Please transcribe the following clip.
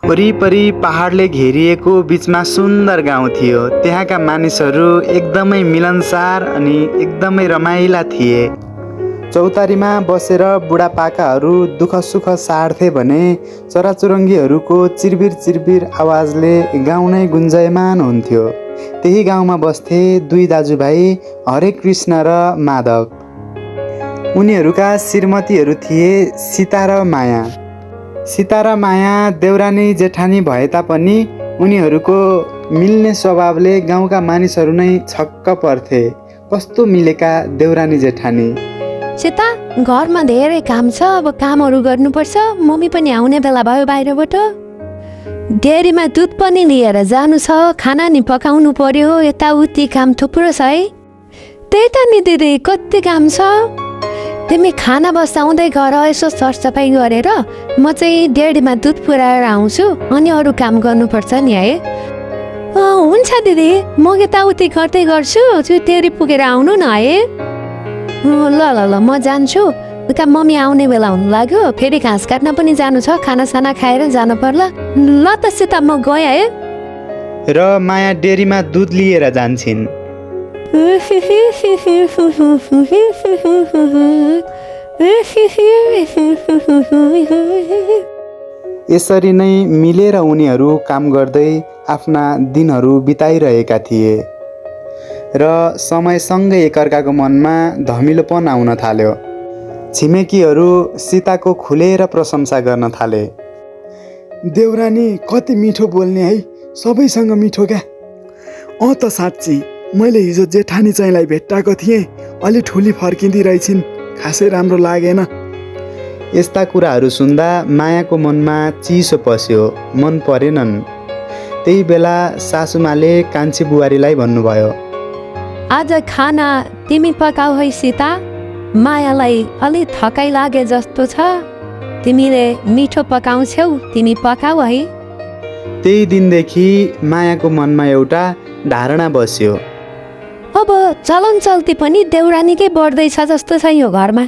वरिपरि पहाडले घेरिएको बीचमा सुन्दर गाउँ थियो। त्यहाँका मानिसहरू एकदमै मिलनसार अनि एकदमै रमाइला थिए। चौतारीमा बसेर बुढापाकाहरू दुःख सुख सार्थे भने चराचुरुङ्गीहरूको चिरबिर चिरबिर आवाजले गाउँ नै गुन्जयमान हुन्थ्यो। त्यही गाउँमा बस्थे दुई दाजुभाइ हरे कृष्ण र माधव। उनीहरूका श्रीमतीहरू थिए सीता र माया। सीता र माया देउरानी जेठानी भए तापनि उनीहरूको मिल्ने स्वभावले गाउँका मानिसहरू नै छक्क पर्थे। कस्तो मिलेका देउरानी जेठानी। सीता, घरमा धेरै काम छ, अब कामहरू गर्नुपर्छ। मम्मी पनि आउने बेला भयो बाहिरबाट। डेरीमा दुध पनि लिएर जानु छ, खाना नि पकाउनु पर्यो, यताउति काम थुप्रो छ है। त्यही त नि दिदी, कति काम छ। तिमी खाना बसाउँदै गर, यसो सरसफाइ गरेर म चाहिँ डेरीमा दुध पुऱ्याएर आउँछु, अनि अरू काम गर्नुपर्छ नि है। हुन्छ दिदी, म यताउति गर्दै गर्छु, डेरी पुगेर आउनु न है। ल ल ल, म जान्छु। उता मम्मी आउने बेला हुनु लाग्यो, फेरि घाँस काट्न पनि जानु छ, खानासाना खाएर जानु पर्ला। ल त सीता, म गएँ है। र माया डेरीमा दुध लिएर जान्छन्। यसरी नै मिलेर उनीहरू काम गर्दै आफ्ना दिनहरू बिताइरहेका थिए र समयसँगै एकअर्काको मनमा धमिलोपन आउन थाल्यो। छिमेकीहरू सीताको खुलेर प्रशंसा गर्न थाले। देउरानी कति मिठो बोल्ने है, सबैसँग मिठो क्या। त साँच्ची मैले हिजो जेठानी चाहिँलाई भेट्टाएको थिएँ, अलि ठुली फर्किँदी रहेछिन्, खासै राम्रो लागेन। यस्ता कुराहरू सुन्दा मायाको मनमा चिसो पस्यो, मन परेनन्। त्यही बेला सासुमाले कान्छी बुहारीलाई भन्नुभयो, आज खाना तिमी पकाऊ है सीता। मायालाई अलि थकाइ लागे जस्तो छ, तिमीले मिठो पकाउँछौ, तिमी पकाऊ है। त्यही दिनदेखि मायाको मनमा एउटा धारणा बस्यो, अब चलन चल्ती पनि देउरानीकै बढ्दैछ जस्तो छ यो घरमा।